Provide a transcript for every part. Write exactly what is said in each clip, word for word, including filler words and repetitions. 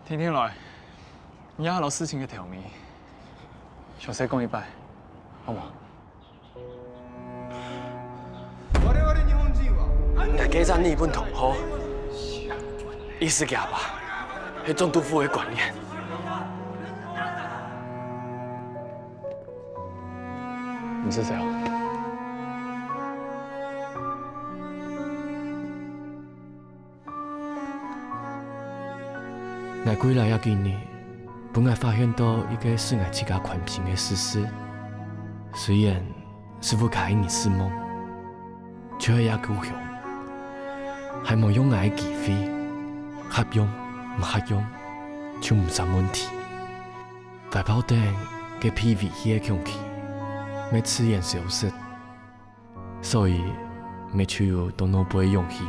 天天來，你也摎事情个頭尾詳細講一擺，好無？大家在日本同胞，意識形態係總督府个觀念。你是誰啊？ 𠊎歸來這幾日，分𠊎發現到一個使𠊎自家寬心个事實。雖然師父較一日死亡，就係這故鄉，還無用𠊎个機會，合用毋合用，就毋成問題。懷抱等該被遺棄个空氣，乜自然消失。 所以，乜就有到腦背个勇氣。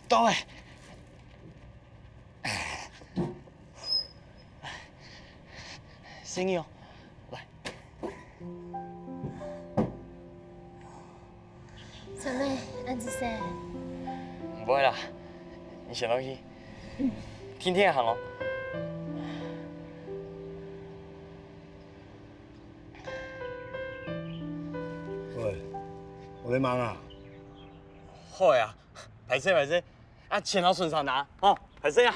到了。先哦，來。 小妹，恁仔細。毋會啦，你先落去。天天行哦。喂，有在忙啊？好呀，歹勢歹勢，啊，錢愛順續拿，哦，歹勢啊。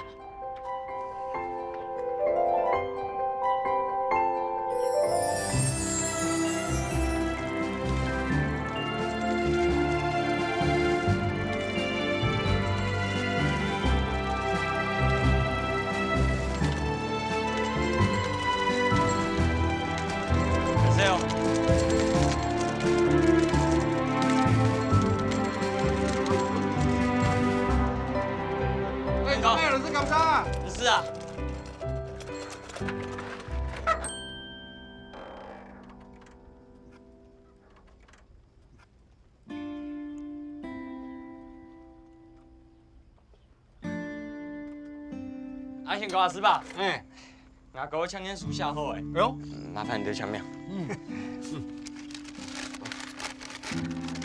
哎，小妹，你是幹啥？不是啊。 啊，賢哥啊，師伯。哎。𠊎哥簽名書寫好了。哎喲。嗯，麻煩你的簽名。嗯。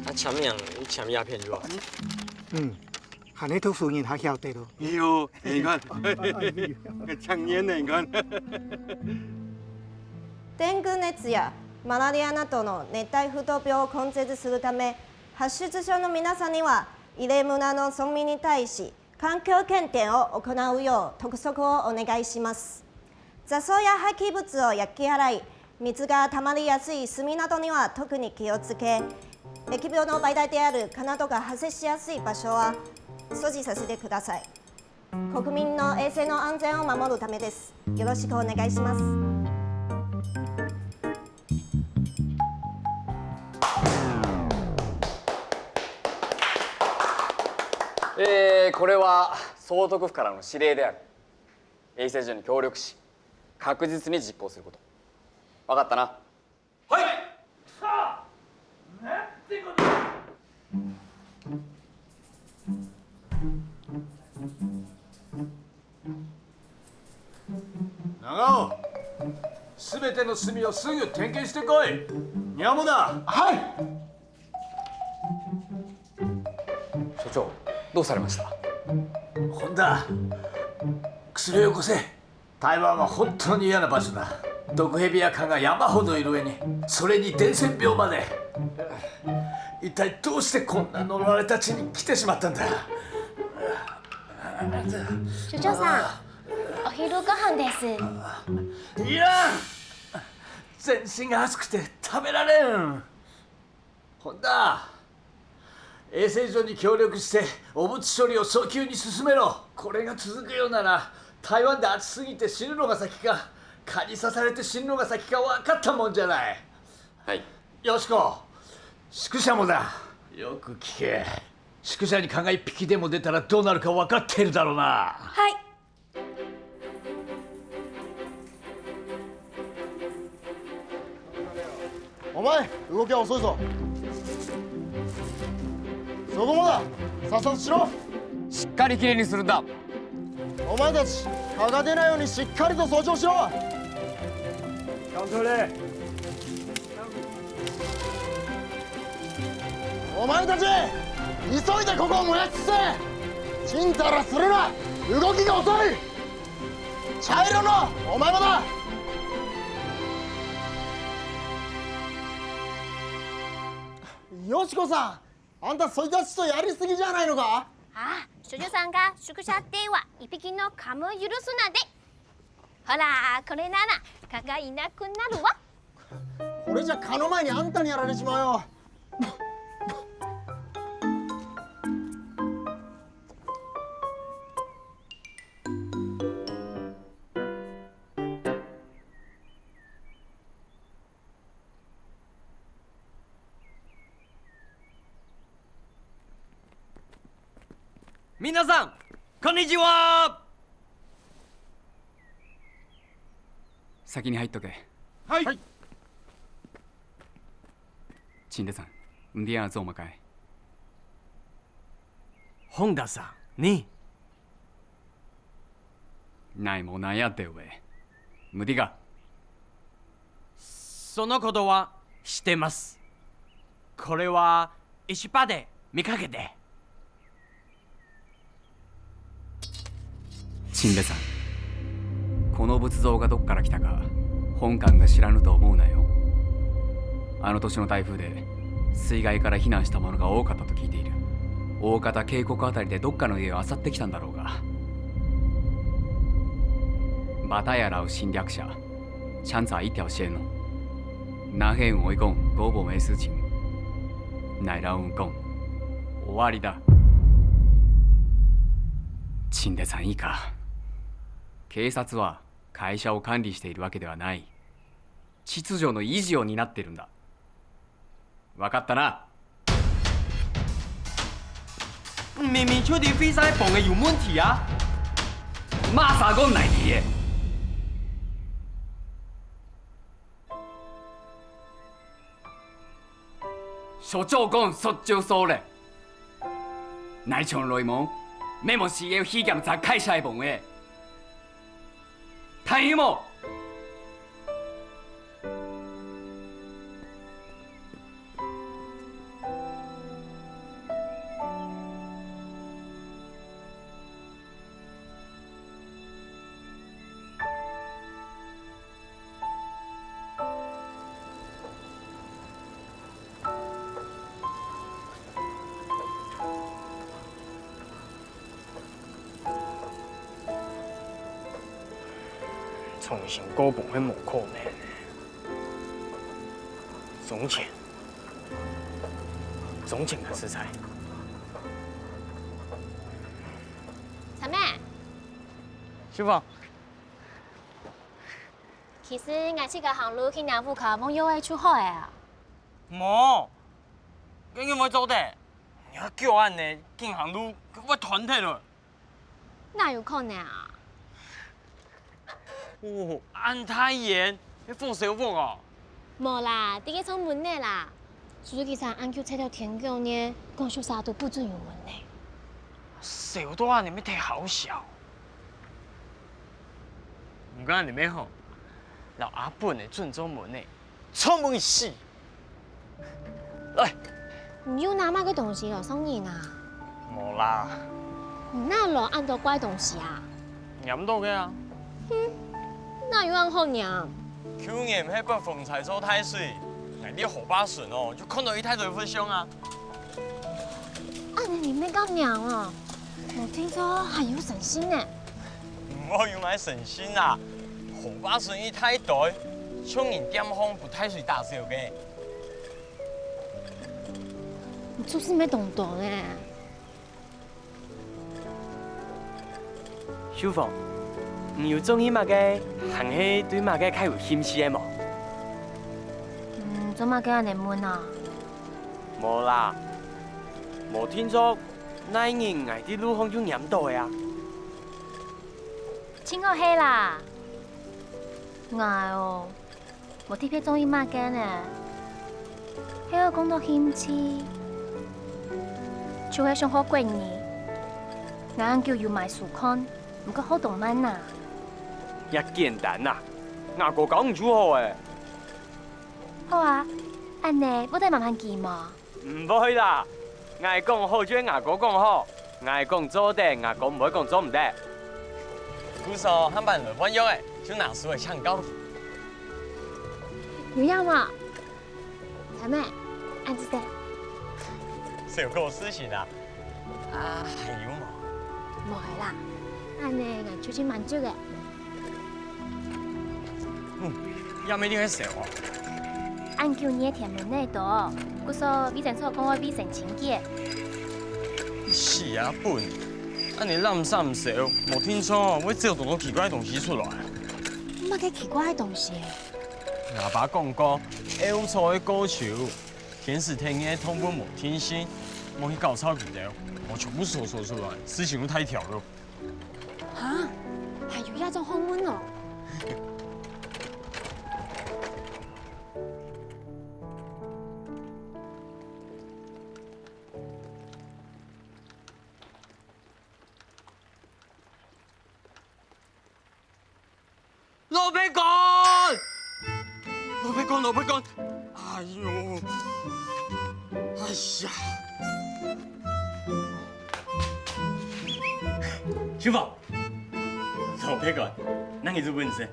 啊，簽名，你簽一片就好。嗯。 還係讀書人較曉得咯。哎喲，你看，青年呢，你看。天狗熱やマラリアなどの熱帯風土病を根絶するため、発出所の皆さんには、入間村の村民に対し、環境検定を行うよう督促をお願いします。 雜草や廃棄物を焼き洗い、水が溜まりやすい炭などには特に気をつけ、疫病の媒体である蚊などが発生しやすい場所は掃除させてください。国民の衛生の安全を守るためです。よろしくお願いします。えー、これは、總督府からの指令である。衛生所に協力し、確実に実行すること。わかったな？はい！さあ、なんてことだ！長尾、すべての炭をすぐ点検してこい。宮本だ。はい！ 所長、どうされました？本田、薬をよこせ。台湾は本当に嫌な場所だ。毒蛇や蚊が山ほどいる上に、それに伝染病まで。一体どうしてこんな呪われた地に来てしまったんだ。所長さん、お昼ご飯です。いらん！全身が熱くて食べられん。 本田、衛生所に協力して、お物処理を早急に進めろ。これが続くようなら、台湾で暑すぎて死ぬのが先か、蚊に刺されて死ぬのが先か分かったもんじゃない。はい。よしこ、宿舎もだ。よく聞け。宿舍に蚊が一匹でも出たらどうなるか分かっているだろうな。はい。お前、動きが遅いぞ。そこまだ。さっさとしろ。しっかりきれいにするんだ。お前たち、蚊が出ないようにしっかりと掃除をしろ。お前たち、急いでここを燃やし尽せ。ちんたらするな。動きが遅い。茶色の、お前もだ。よしこさん、あんたそいつはちょっとやりすぎじゃないのか？ああ、所長さんが宿舍では一匹の蚊も許すなんて。ほら、これなら蚊がいなくなるわ。これじゃ蚊の前にあんたにやられちまうよ。皆さん、こんにちは。先に入っとけ。はい。陳德山，你這樣做麼个？本田さんに。ないもんなんやって上。無敵か？そのことは知ってます。これは市場で見かけて。陳田さん、この仏像がどっから来たか、本官が知らぬと思うなよ。あの年の台風で、水害から避難した者が多かったと聞いている。大方渓谷あたりでどっかの家を漁ってきたんだろうが。バタヤラウ侵略者。 chanza一條線哦。那黑雲一共多不沒事情，乃然無功，終わりだ。陳田さんいいか？警察は会社を管理しているわけではない。秩序の維持を担ってるんだ。 分かったな。明明就係飛車个磅个有問題啊！麼儕講哪裡个？所長講說就說咧。哪像雷蒙，每每時要去檢查開車个磅个。大丈夫無？ 重新過磅係無可能个。從前，從前个時代。陳妹，師傅， 其實𠊎自家行路去若屋下望一下就好了啊。無，恁樣會做得。若腳恁呢，緊行路會斷忒了。哪有可能啊？哦，恁大煙，係火燒屋哦。無啦，直接從門內啦。 Suzuki-san恁久在條天狗呢，講宿舍都不准有門呢。燒到恁呢乜忒好笑。毋過恁呢乜好，摎阿本个準做門呢，全部去死！來，你又拿麼个東西來送人啊？無啦。你哪來恁多怪東西啊？ 拈到个啊。哼，哪有恁好拈？舊年係發風搓到大水，𠊎這河壩脣哦，就看到一大堆佛像啊。恁呢你乜敢拈哦？無定著還有神仙呢。毋好有麼神仙啊，河壩脣一大堆，像人店項分大水打走个。你做事乜當多呢。秀芳，你有中意麼个，還係對麼个較有興趣个無？嗯，做麼个恁樣問啊？無啦，無定著哪日𠊎在路項就拈著个啊。盡好係啦，𠊎哦， 無特別中意麼个呢，係愛講到興趣，就係想學國語。𠊎恁久有買書看，毋過學當慢啊。也簡單啊，吾哥教你就好欸。好啊，恁樣，𠊎得麻煩佢無？ 毋會啦，𠊎講好就係吾哥講好，𠊎講做得，吾哥毋會講做毋得。故所下擺來換藥仔，就拿書來請教佢。有影無？小妹，恁仔細。小可事情啊，啊，還有無？無个啦，恁樣𠊎就盡滿足个。 嗯，也毋一定係燒哦。恁久日个天門哪多，故所衛生所講愛衛生清潔。死啊笨！恁樣濫糝燒，無定著會走當多奇怪个東西出來。麼个奇怪个東西？𠊎爸講過，鷗草个過岫，天時地利个動物無定性，莫去搞吵佢兜，無全部燒燒出來，事情就大條了。 哈，還有這種學問哦！老闆官！老闆官，老闆官！哎喲，哎呀！秀芳，老闆官，哪日就分你食。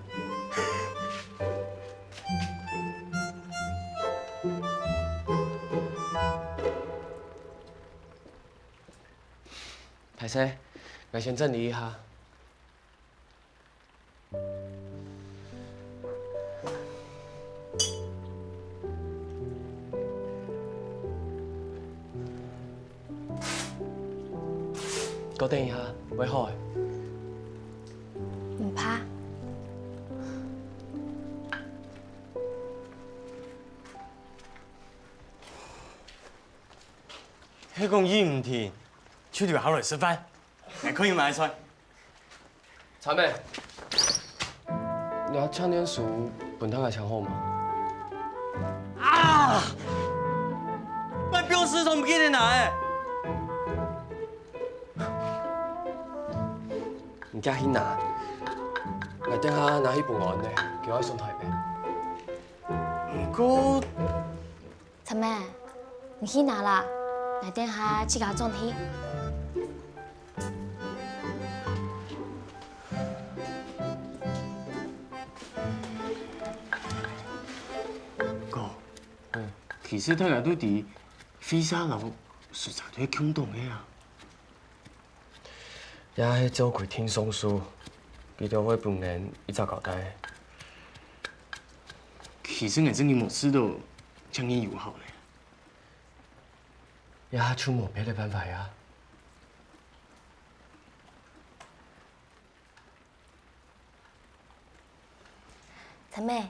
歹勢，𠊎先整理一下。 過等一下，會好个。毋怕。係講醫毋停，就留下來食飯，來看有麼个菜。 陳妹，你个青年書分大家請好嗎？啊！𠊎表示都毋記得拿欸！你遽去拿，𠊎等下拿去分安呢，佢愛送台北。毋過， 陳妹，你去拿啦，𠊎等下自家轉去。哥，嗯。其實大家都知，飛沙樓實在係共黨个啊。 也係照規定上訴，佢兜會分𠊎一隻交代。其實𠊎真經無試著像你友好呢。這下就無別个辦法啊。陳妹，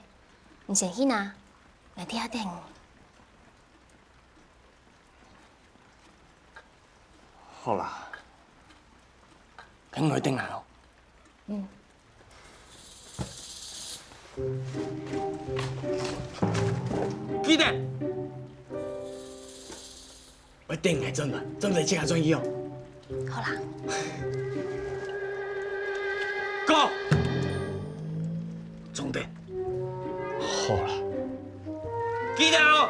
你先去拿，𠊎在下等你。 好啦，該𠊎等來哦。嗯。記得，愛等𠊎轉來，轉來自家轉去哦。好啦。Go！ 總得。好啦。記得哦，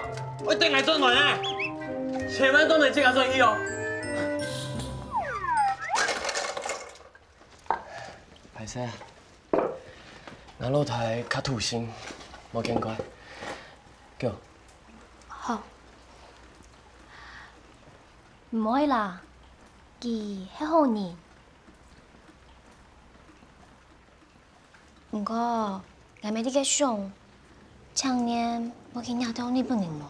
愛等𠊎轉來呢，千萬做得自家轉去哦。歹勢啊，𠊎老弟較土性，無見怪。Go。好。毋會啦，佢係好人。 毋過，𠊎乜在該想，請你莫去惹到日本人無？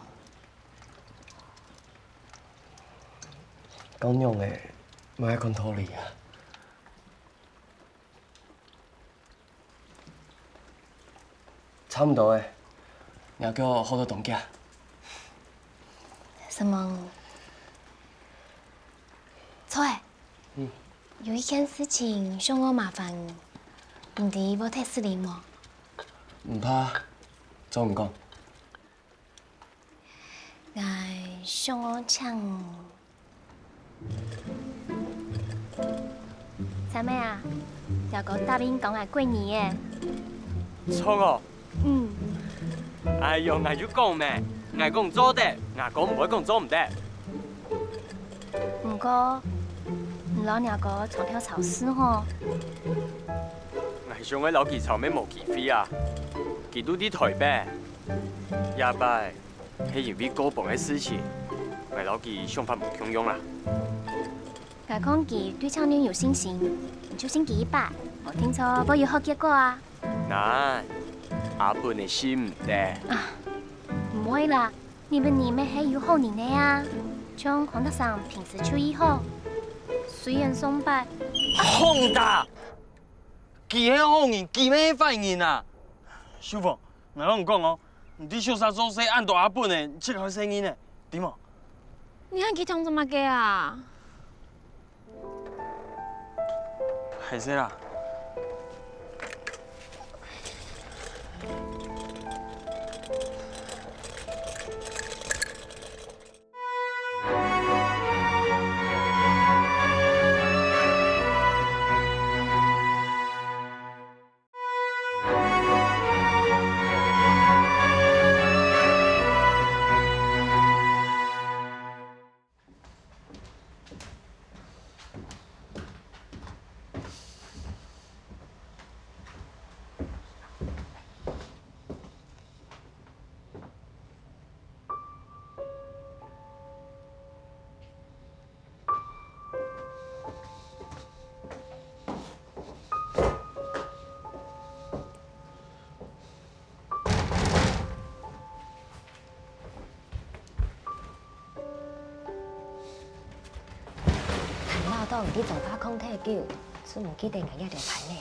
講仰仔，嘛愛看道理啊。差毋多咧，若叫好到當遽。承蒙。著咧，嗯。有一件事情想愛麻煩你，毋知會忒失禮無？毋怕，做你講。 𠊎想愛請你。三妹啊，若哥答應講𠊎閨女咧。著哦。嗯。哎喲，𠊎就講咩，𠊎講做得，𠊎哥毋會講做毋得。毋過，你摎若哥長透超市吼。𠊎想愛摎佢吵乜無機會啊，佢都在臺北。 這擺係因為過磅个事情，𠊎摎佢想法無共樣啦。𠊎看佢對青年有信心，你就信佢一擺，無定著會有好結果啊。難，阿本个信毋得。啊，毋會啦，你分你乜係有好人个啊，像洪大生平時就已好，雖然上擺，洪大！ 佢係好人，佢乜係壞人啊！秀鳳，𠊎摎你講哦，你在宿舍做事恁多阿本个，切開細人仔，知無？你喊佢聽做麼个啊？害死啦！ 還恅到你在莊家囥忒久，就毋記得𠊎這條牌呢。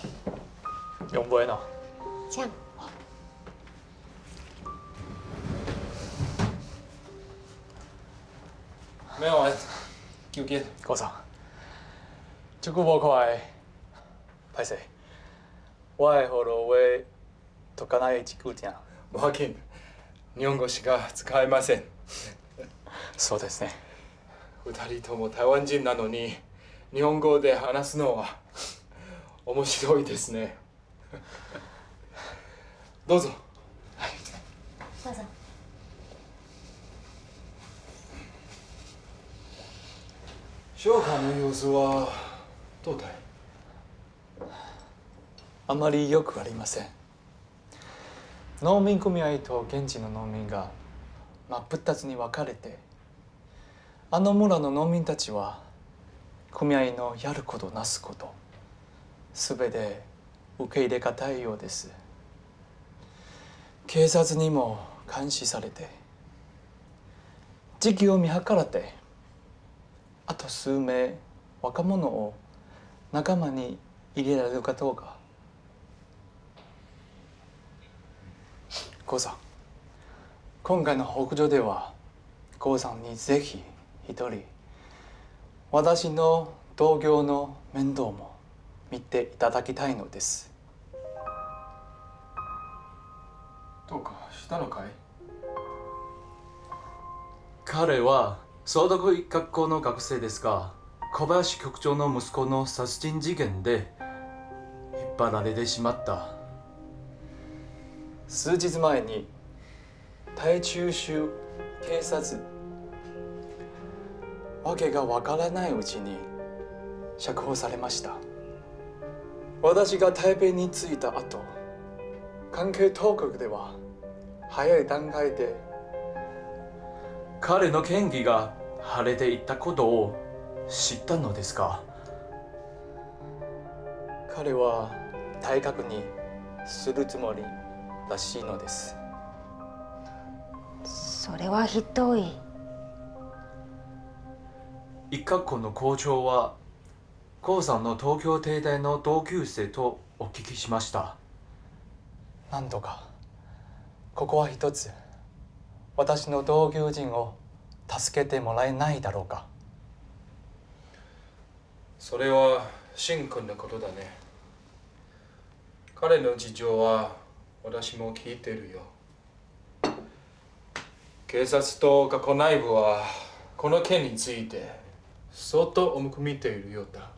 用杯喏。請。沒有啊，休息。父さん、ちょっと僕は、歹勢。我个フォローは 解かない事故じゃ。無要緊。日本語しか使えません。そうですね。二人とも台湾人なのに、日本語で話すのは面白いですね。どうぞ。どうぞ。商家の様子はどうだい？ あまりよくありません。農民組合と現地の農民が真っ二つに分かれて、あの村の農民たちは組合のやることなすこと、すべて受け入れがたいようです。警察にも監視されて、時機を見計らって、 あと数名若者を仲間に入れられるかどうか。父さん、今回の北条では、父さんにぜひ一人、私の同僚の面倒も見ていただきたいのです。どうかしたのかい？ 彼は、草特学校の学生ですが、小林局長の息子の殺人事件で引っ張られてしまった。数日前に、台中州警察、わけがわからないうちに、 釈放されました。私が台北に着いた後、関係当局では早い段階で彼の嫌疑が晴れていたことを知ったのですか？彼は退学にするつもりらしいのです。それはひどい。一角校の校長は、コウさんの東京帝大の同級生とお聞きしました。なんとか、ここは一つ、私の同級人を助けてもらえないだろうか。それは、シン君のことだね。彼の事情は、私も聞いてるよ。警察と学校内部は、この件について、相当重く見ているようだ。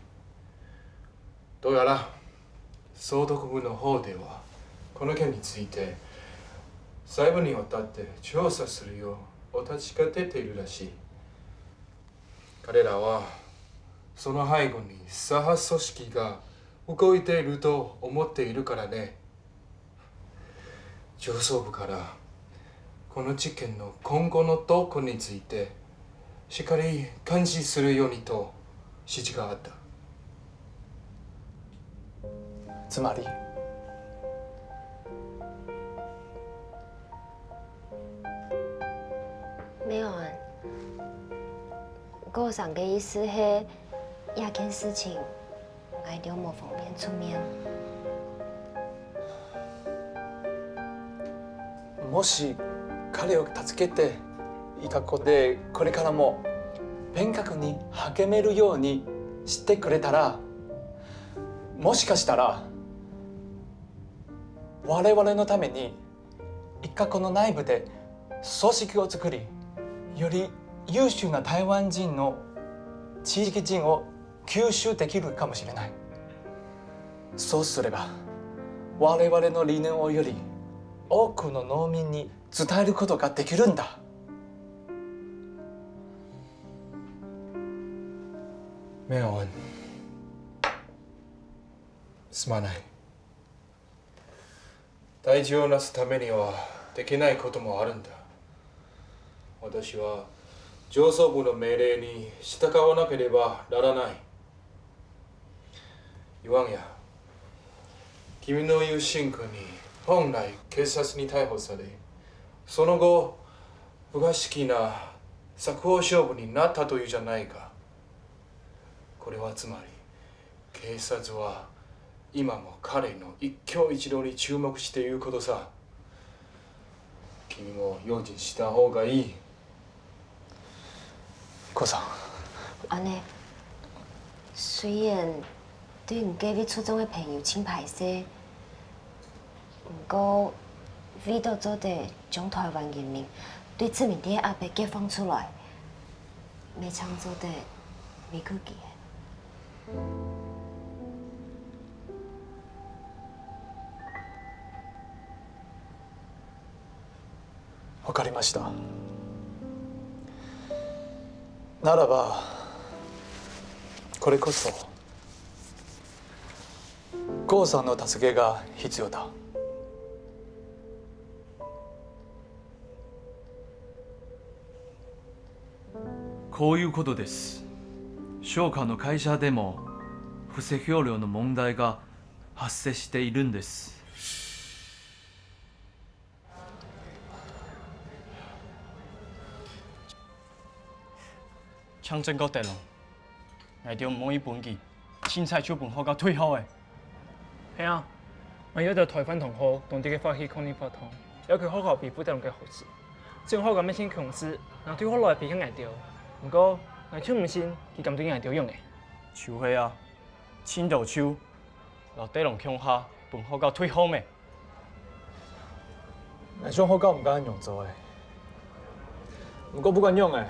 どうやら、相当部の方では、この件について、細部にわたって調査するようお達しが出ているらしい。彼らは、その背後に左派組織が動いていると思っているからね。上層部から、この事件の今後の動向について、しっかり監視するようにと指示があった。つまり、没有啊，校长的意思是，这件事情， 𠊎兜無方便出面。もし彼を助けて、医学校でこれからも勉学に励めるようにしてくれたら、もしかしたら、我々のために 一角校の内部で組織を作り、より優秀な台湾人の知識人を吸収できるかもしれない。そうすれば、我々の理念をより多くの農民に伝えることができるんだ。明恩、すまない。 大事をなすためにはできないこともあるんだ。私は上層部の命令に従わなければならない。言わんや、君の言うシン君に本来警察に逮捕され、その後、不合式な作法勝負になったというじゃないか。これはつまり、 警察は今も彼の一強一弱に注目していることさ。君も用心した方がいい。校長。恁呢，雖然對你這位初中个朋友盡歹勢，毋過為著做得將臺灣人民對殖民地个壓迫解放出來，乜正做得委屈佢个。 わかりました。ならば、これこそ、コウさんの助けが必要だ。こういうことです。商家の会社でも、不正評量の問題が 発生しているんです。強制个得咯，𠊎兜無一本佢，凊彩就分學校退學个。係啊，𠊎有兜臺灣同學當地个法律抗議活動，要求學校維護這種个學生。總學校乜盡強勢，拿退學來威脅𠊎兜。毋過，𠊎就毋信佢敢對𠊎兜用个。就係啊，盡多就 摎德龍共下分學校退學咩？𠊎想學校毋敢恁樣做个。毋過不管仰仔，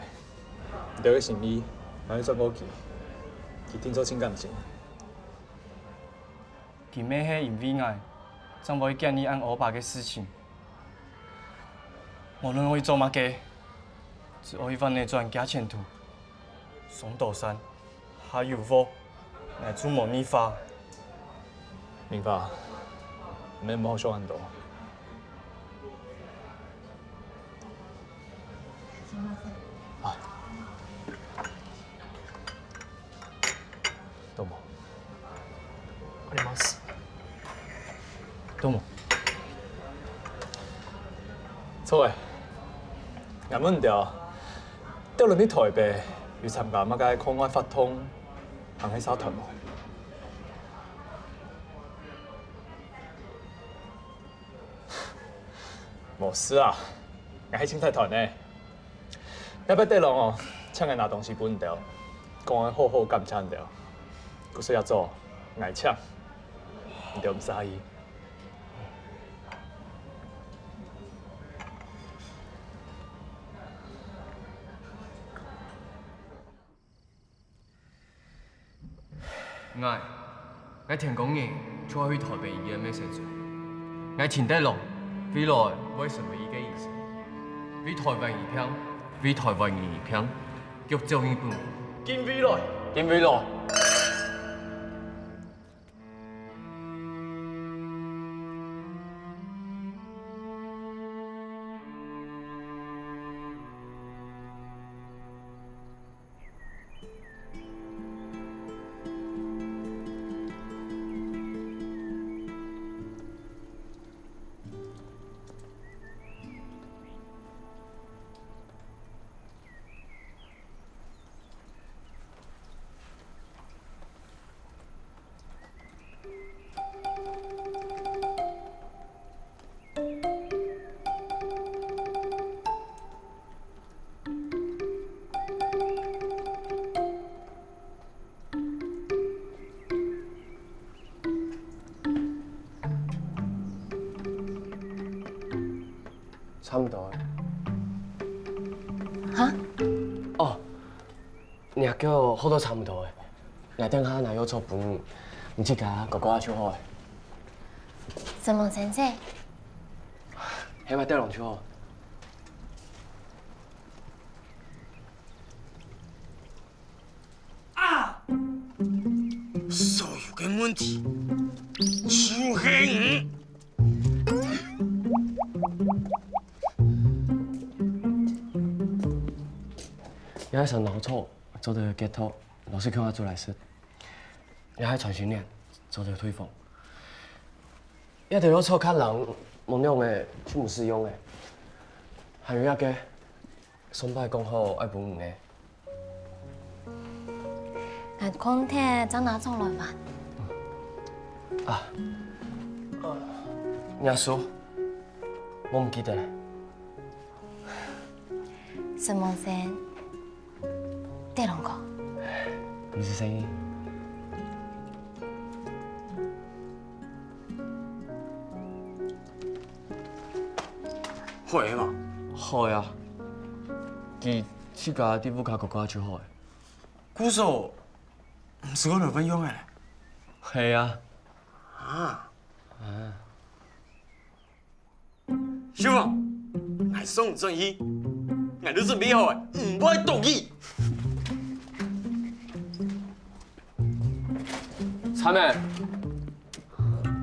你兜个心意，𠊎會轉告佢，佢定著盡感激。佢乜係因為𠊎，正會建議恁烏白个事情。 無論愛做麼个，只愛翻轉厥前途。松島山下有禍，𠊎就無二話。明華，你毋好想恁多。啊。 どうも。あります。どうも。そうえ。やむんだよ。で、俺見といて。有參加麼个課外活動，還係社團無？無事啊，𠊎係清採團个。 這擺德龍哦，請𠊎拿東西分你兜，講愛好好感謝你兜。故所這組，𠊎請，你兜毋使客氣。 𠊎，𠊎天光日就愛去臺北醫院買手術。𠊎陳德龍，未來會成為一個醫生，為臺灣醫病，為臺灣人醫病，腳走日本。敬未來！敬未來！ 差毋多了。哈？哦，若腳好到差毋多了。𠊎等下拿藥草分你，你自家搞搞就好了。承蒙先生。係麼个德龍就好。 啊！所有个問題就係你。這係生老草，做得解毒，老師叫𠊎做來食。這係穿心蓮，做得退風。這兜藥草較冷，無用个，就毋使用了。還有這個， 上擺講好愛分你个。𠊎空忒正拿轉來還。啊，若書，𠊎毋記得了。承蒙先，德龍哥。毋使細義。 好个嘛？好个啊，佢自家在屋下搞搞就好个。故所，毋使講來分用个咧。係啊。啊。啊。秀芳，𠊎送你轉去，𠊎都準備好个，毋會倒去。 慘了，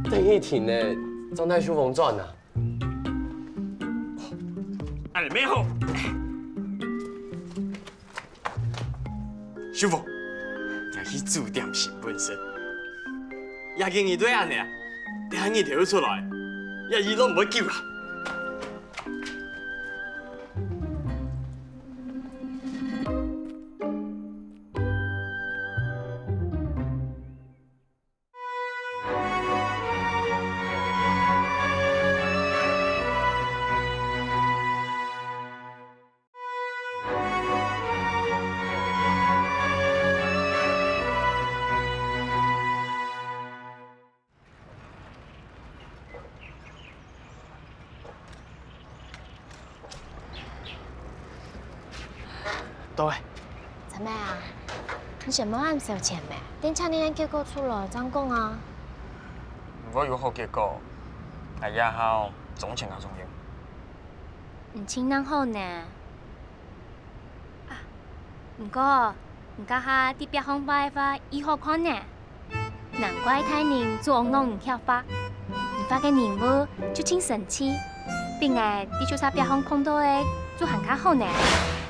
等佢停了，正帶秀芳轉啊。恁樣乜好。秀芳，𠊎去煮點心分你食。這個日對恁樣啊，等下日頭又出來，這醫院毋會久啊。 到了。陳妹啊，你先莫恁燒錢咩？等下你結果出來正講啊。毋過有好結果，𠊎這下鐘情啊，鍾英。你情人好呢？啊，毋過，你這下在壁項畫个畫異好看呢。 難怪大人就愛摎你學畫，你畫个人物就盡生趣，比𠊎在宿舍壁項看著个就還較好呢。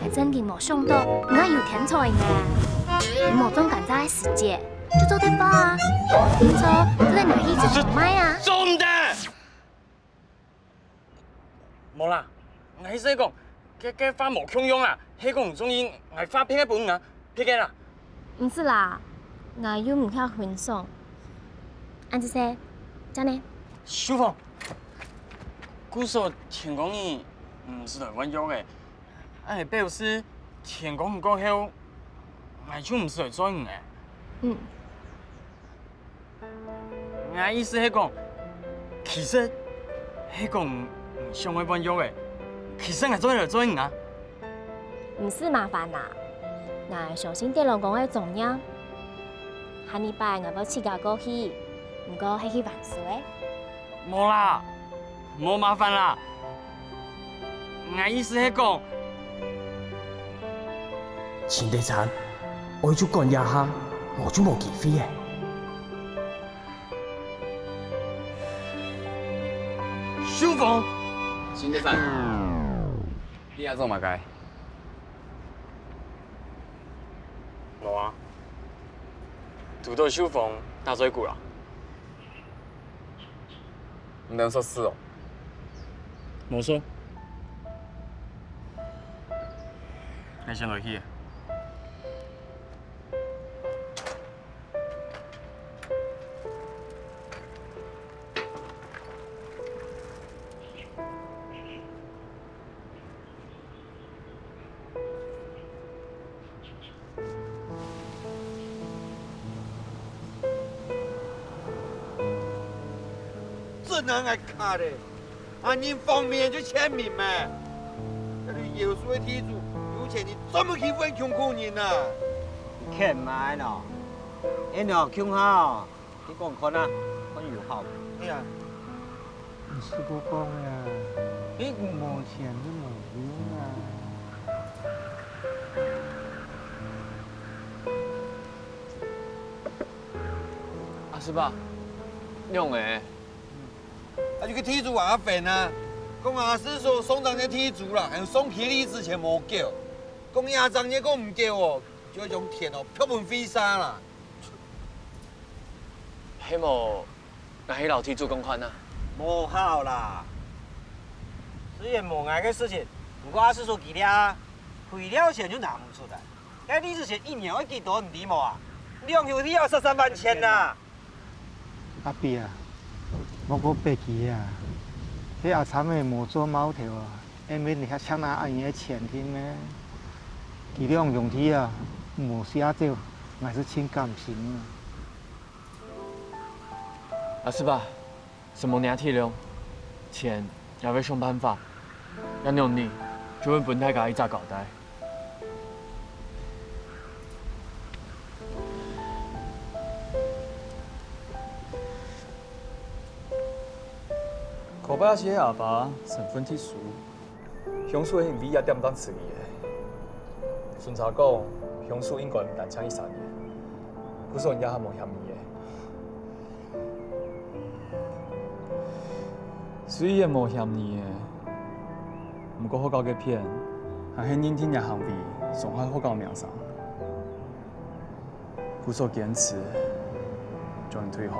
𠊎正經無想著你會有天才呢。你無種甘蔗个時節，就做得畫啊，無定著做得拿去市場賣啊。做毋得！ 無啦，𠊎意思係講，該該畫無共樣啊，係講你中意，𠊎畫別个分你啊。別个啦。毋使啦，𠊎又毋係分手。恁仔細，真个。秀芳，故所天光日毋使來換藥个，恁仔表示天光日過後，𠊎就毋使來載你个。嗯。 𠊎意思係講，其實係講你想愛換藥仔，其實𠊎做得來載你啊。毋使麻煩啦，𠊎相信德龍公个專業。下禮拜𠊎會自家過去，毋過係去還書仔。無啦，無麻煩啦。 𠊎意思係講，秦德琛，愛就趕這下，無就無機會咧。秀芳，秦德琛，你愛做麼个？無啊，堵著秀芳打嘴鼓啦。 你等說是哦？無錯。𠊎先來去啊。 真還𠊎卡咧，啊人方面就簽名咩？該兜夭壽个地主，有錢人專門欺負窮苦人啊！你欠買喏，哎喏，共下哦， 你講看啊，看有效無？哎呀，你試過講呀，你無錢就無用啊。阿叔伯，仰仔？啊，就去地主阿芬啊，講阿叔叔上張个地主啦，還有上期利之前無繳，講這張也講毋繳哦，就會將田哦，拍分飛沙啦。 係無，𠊎去摎地主講看啊。無效啦！雖然無𠊎个事情，毋過阿叔叔佢這，賠了錢就拿毋出來。該利之前一年愛幾多，你知無啊？兩兄弟愛十三萬錢吶！阿伯啊，莫過別佢啊，該阿參仔無做毛頭啊， 因為你還欠𠊎恁樣个錢定咩？佢兩兄弟啊，無寫走，𠊎係盡感心啊。阿叔伯，承蒙你个體諒，錢𠊎會想辦法，這兩日就會分大家一隻交代。 可怕係阿爸身份特殊，凶手个行為也恬恬處理个。巡查講，凶手應該毋單淨一儕人，故所也還無嫌疑个。雖然無嫌疑个，毋過學校个片，還係認定這行為傷害學校名聲。 故所堅持將佢退學。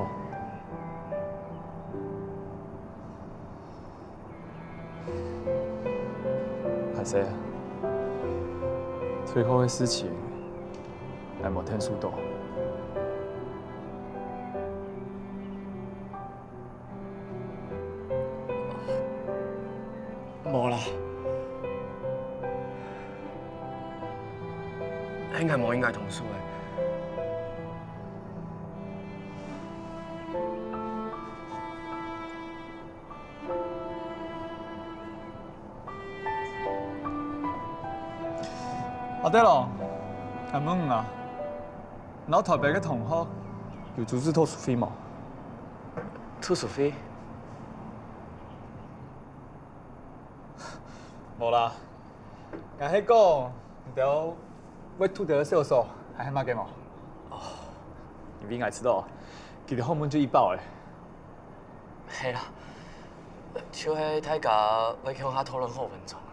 歹勢啊，退學个事情，𠊎無𢯭手到。 無啦，係𠊎無應該動手个。阿德龍，𠊎問你啊，你摎臺北个同學有組織讀書會無？讀書會？ 無啦，𠊎係講你兜會讀个小說還係麼个無？哦，因為𠊎知道，佢兜項目就一包咧。係啦，就係大家會共下討論好文章啦。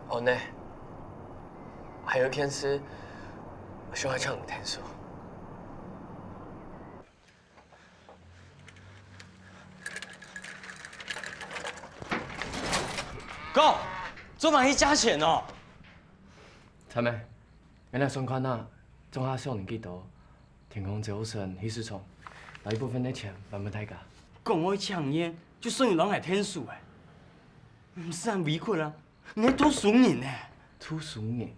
哦，呢，還有一件事，想愛請你𢯭手。哥，做麼个去借錢哦？陳妹，𠊎來算看啊，總下少年幾多，天光朝晨去市場，拿一部分个錢還分大家。講愛請願，就算你摎𠊎𢯭手欸，毋使恁委屈啊，你係讀書人呢。讀書人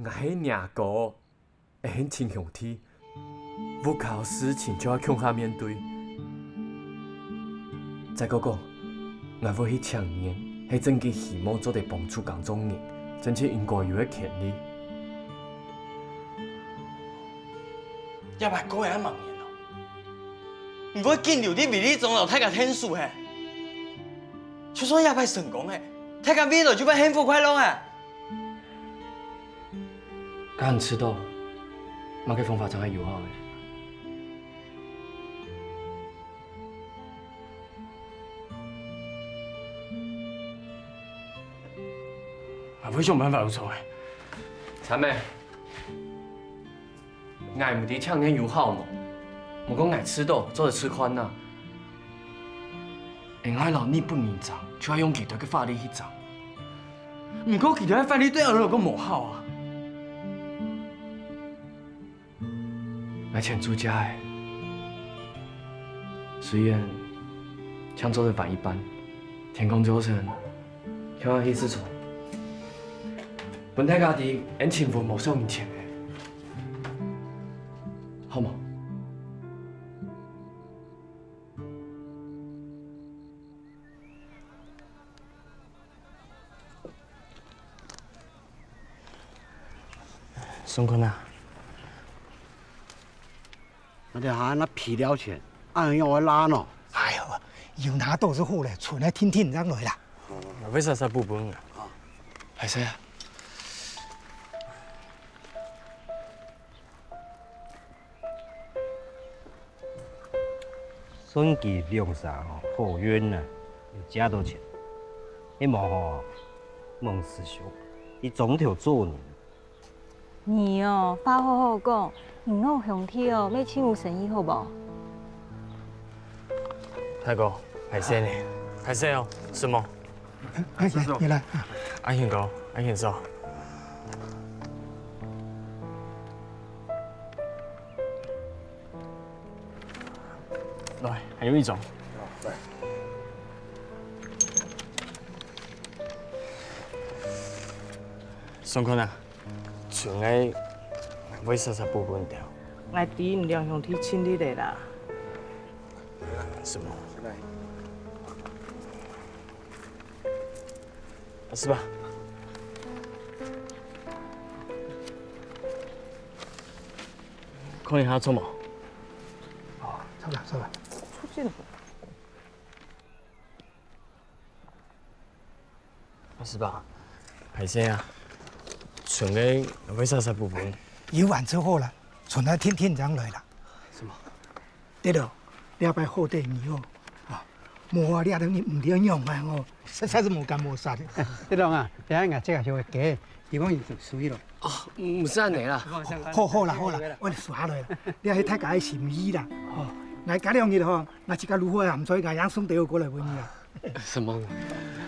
？𠊎係若哥。 𠊎係親兄弟，屋下事情就愛共下面對。再過講，𠊎會去請願，係真个希望做得幫助耕種人，爭取應該有个權利。這擺哥也還吂人哦，你會緊留在維利莊摎大家𢯭手嘿？就算這擺成功嘿，大家未來就會幸福快樂嘿。 該你知著，麼个方法正係有效个？𠊎會想辦法有錯个。陳妹，𠊎毋知請願有效無，毋過𠊎知著做得試看啊。𠊎愛摎日本人爭，就愛用佢兜个法律去爭。 毋過佢兜个法律對𠊎來講無效啊。𠊎錢足借个，雖然淨做得還一半，天光朝晨，共下去市場，分大家知𠊎陳文無收人錢个，好無？ 宋坤啊，𠊎兜還拿皮了錢，恁樣愛拉喏？哎喲，有拿著就好咧，存个定定正來啦。𠊎會煞煞補分啊。歹勢啊。 算佢兩儕吼，好運啊，有借著錢。係無吼，望師兄，你轉頭做人。你哦，話好好講，你摎兄弟哦，乜盡有誠意好無？大哥，歹勢呢，歹勢哦，承蒙。哎，來，你來。阿賢哥，阿賢嫂。 來，還有一張。來。宋坤啊，存个，𠊎會煞煞補分你兜。𠊎知你兩兄弟盡力个啦。承蒙。 啊，係吧？看一下著無？哦，著啦，著啦。出鏡。啊，係吧？歹勢啊，存个會煞煞補分。有還就好啦，存个定定正來啦。承蒙。 著囉，這擺好得你哦，啊，無啊，這兜人毋知仰般哦，實在係無奸無煞个。德龍啊，這下𠊎這下就會過，希望你做水咯。哦，毋使恁呢啦。好，好啦，好啦，𠊎就收下來啦。這係大家个心意啦，哦，𠊎隔兩日吼，𠊎自家如何也毋使，𠊎也送兜過來分你啦。承蒙。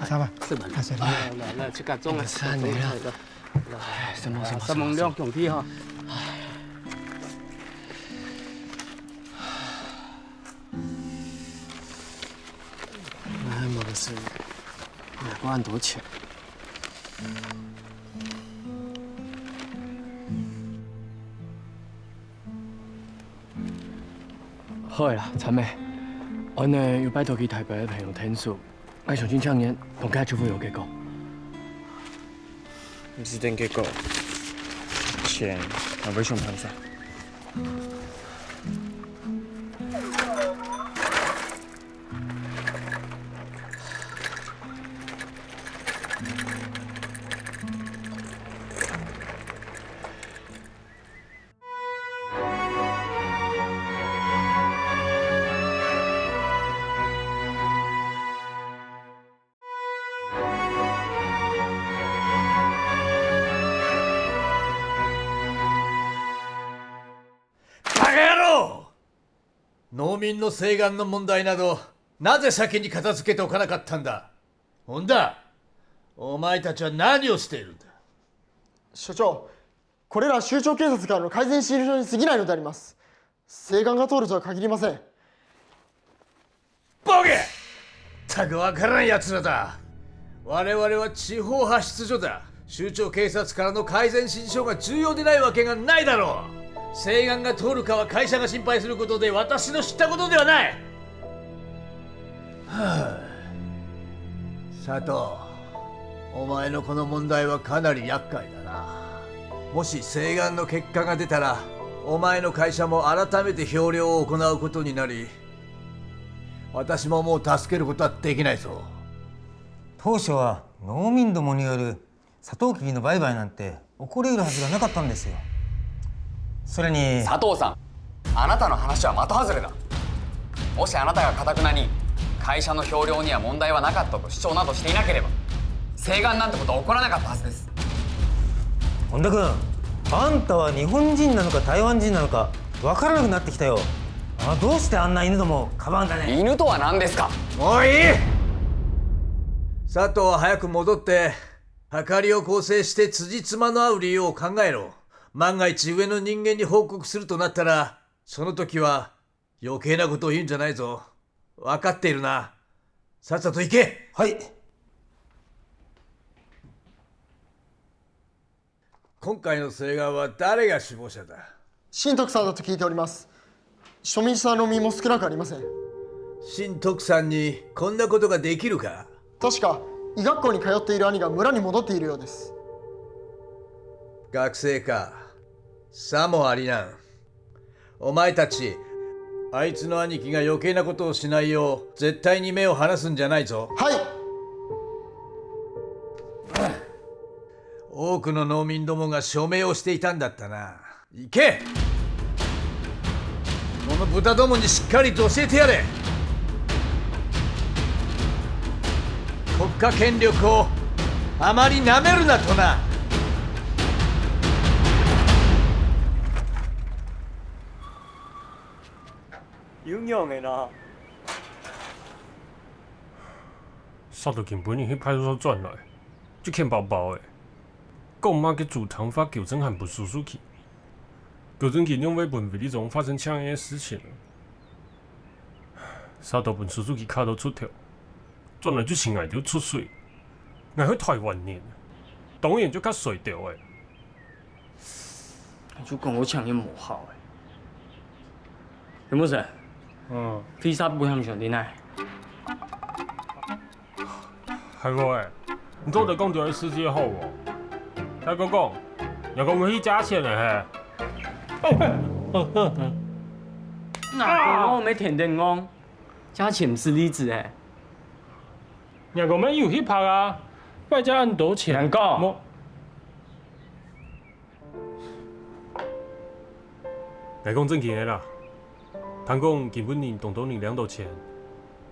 阿三啊，承蒙。阿三啊。來，來，來，自家種啊。毋使恁呢啦。哎，承蒙，承蒙，承蒙。承蒙兩兄弟吼。 哎，無个事，哪有恁多錢？好个啦，陳妹，𠊎呢有拜託去台北个朋友𢯭手，𠊎相信請願，當快就會有結果。毋使等結果，錢，𠊎會想辦法。 バカ野郎！農民の請願の問題など、なぜ先に片付けておかなかったんだ？本田、お前たちは何をしているんだ？所長、これら州庁警察からの改善指示書に過ぎないのであります。請願が通るとは限りません。ボケ！全くわからん奴らだ。我々は地方派出所だ。州庁警察からの改善指示書が重要でないわけがないだろう。請願が通るかは会社が心配することで、私の知ったことではない。はあ、佐藤、お前のこの問題はかなり厄介だな。もし請願の結果が出たら、お前の会社も改めて評量を行うことになり、私ももう助けることはできないぞ。当初は農民どもによるサトウキビの売買なんて起こり得るはずがなかったんですよ。それに、佐藤さん、あなたの話は的外れだ。もしあなたがかたくなに会社の評量には問題はなかったと主張などしていなければ、請願なんてことは起こらなかったはずです。本田君、あんたは日本人なのか台湾人なのかわからなくなってきたよ。あ、どうしてあんな犬どもかばうんだね。犬とは何ですか？もういい！佐藤は早く戻って、はかりを構成してつじつまの合う理由を考えろ。万が一上の人間に報告するとなったら、その時は余計なことを言うんじゃないぞ。分かっているな。さっさと行け！はい。今回の請願は誰が首謀者だ？新藤さんだと聞いております。署名した農民も少なくありません。新藤さんにこんなことができるか？確か医学校に通っている兄が村に戻っているようです。学生か。さもありなん。お前たち、あいつの兄貴が余計なことをしないよう、絶対に目を離すんじゃないぞ。はい。多くの農民どもが署名をしていたんだったな。行け！この豚どもにしっかりと教えてやれ。国家権力をあまり舐めるなとな。有用的啦。杀到今晡日去派出所轉來，就譴包包个。講麼个主堂發糾正函分叔叔去，糾正佢仰會分衛理長發生這樣个事情。殺到分叔叔去卡到出頭，轉來就請𠊎兜出水。𠊎係台灣人，當然就較衰兜个。 就講我請人無效欸。有無事？嗯。飛沙不嫌上天欸。係無欸？你做得講到个事情好無？大哥講，若講會去借錢个嘿。若講我毋係天天講，借錢毋係例子欸。若講乜有去拍啊，擺借恁多錢。難講。無 𠊎講正經个啦，聽講今晡日當多人領到錢，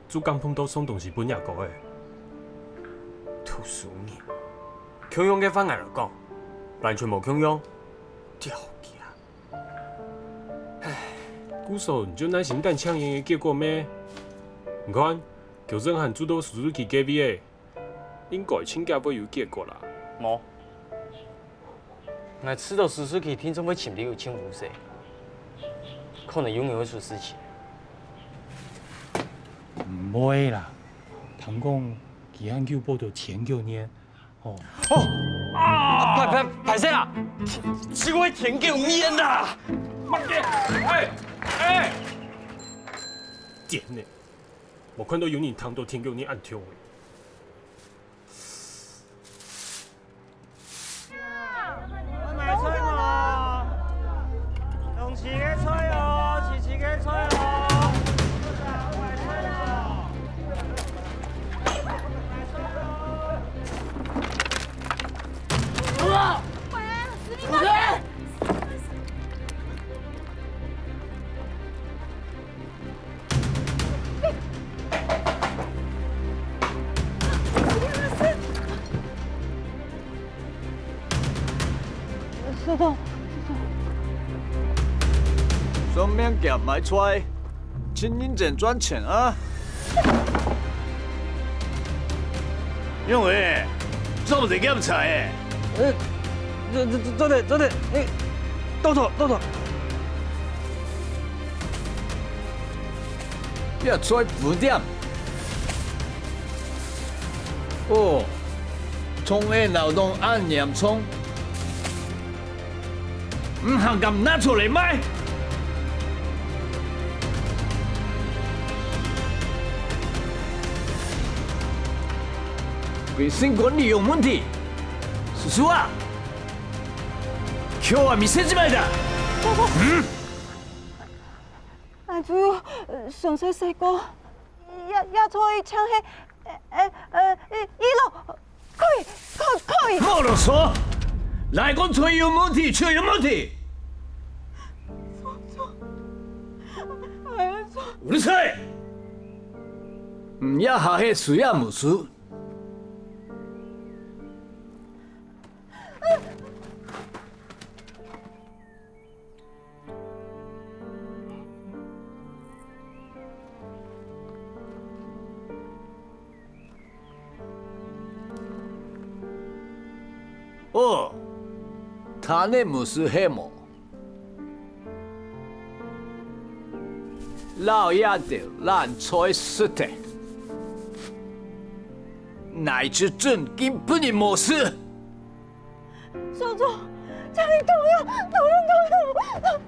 就敢碰到送東西分若哥个。讀書人，共樣个話𠊎來講，完全無共樣，吊機啦！唉，故所你就耐心等請人个結果咩？你看，糾正函就到叔叔佢該位欸， 應該盡遽會有結果啦。無，𠊎知道叔叔佢定著會尋理由尋烏色，可能永遠會出事情。毋會啦，聽講佢還有報到前九年，吼。哦，啊，歹、歹、歹勢啊，就係前九年啦。慢點，欸，欸，天呢！ 無看到有人聽到天光日恁暢个。買菜無？當市个菜哦，市、市个菜哦。買菜無？上面夾買菜，盡認真賺錢啊！因為做毋得檢查誒。呃，做、做、做得、做得，你，倒轉、倒轉。這菜脯店。哦，腸胃澇洞恁嚴重。 你還敢拿出來賣？衛生管理有問題，叔叔啊！今日は店じまいだ。嗯？哎，主任，呃，詳細說過，這、這菜淨係，呃、呃、呃、一、一路 可以，可、可以。莫囉嗦！來講菜有問題就有問題。うるさい！毋也下係輸也無輸。哦，他呢毋係係無？老爺兜爛菜食忒，哪一隻準今晡日無事？ 所長，請你動手，動手，動手！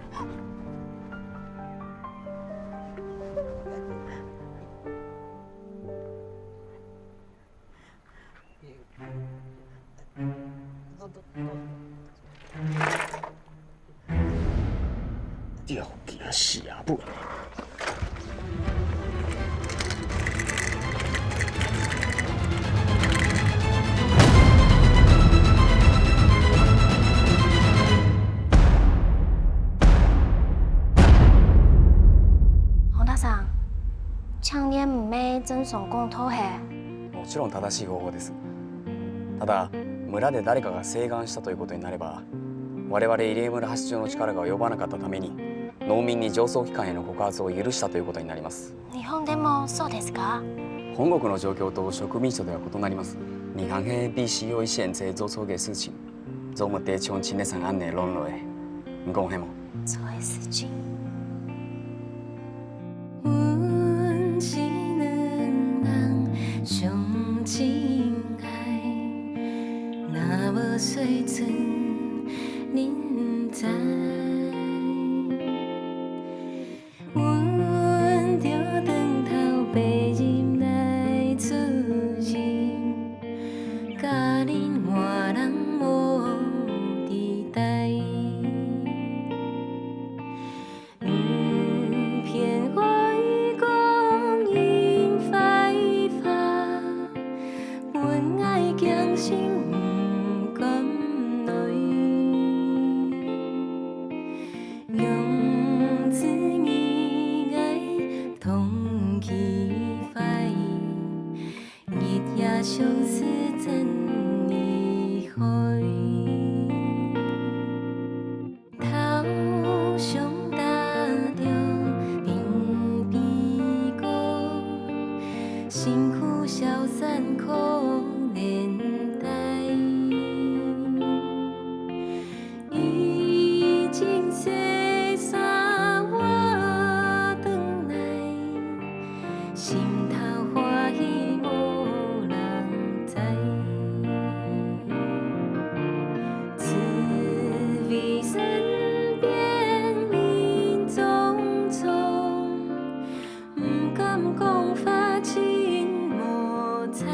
本田さん、青年毋係正常講道係？もちろん正しい方法です。ただ、村で誰かが請願したということになれば、我々入江村発祥の力が及ばなかったために、農民に上層機関への告発を許したということになります。日本でもそうですか？本国の状況と植民地とでは異なります。日韓兵BCO一線在座草原事情，總務隊長陳連さん案内論路へ。向こうも。做事情。阮是兩人相親愛，若無細脣恁知。 阮著轉頭白日來出陣，甲恁換人無底代。毋騙我講恁壞話，阮愛驚心毋甘內。 用盡意愛通氣壞，日夜相思真厲害。頭上擔著頂悲歌，身軀消瘦可憐代。 已經洗衫我轉來，心頭歡喜無人知。只為身邊人匆匆， 毋敢講話真無彩。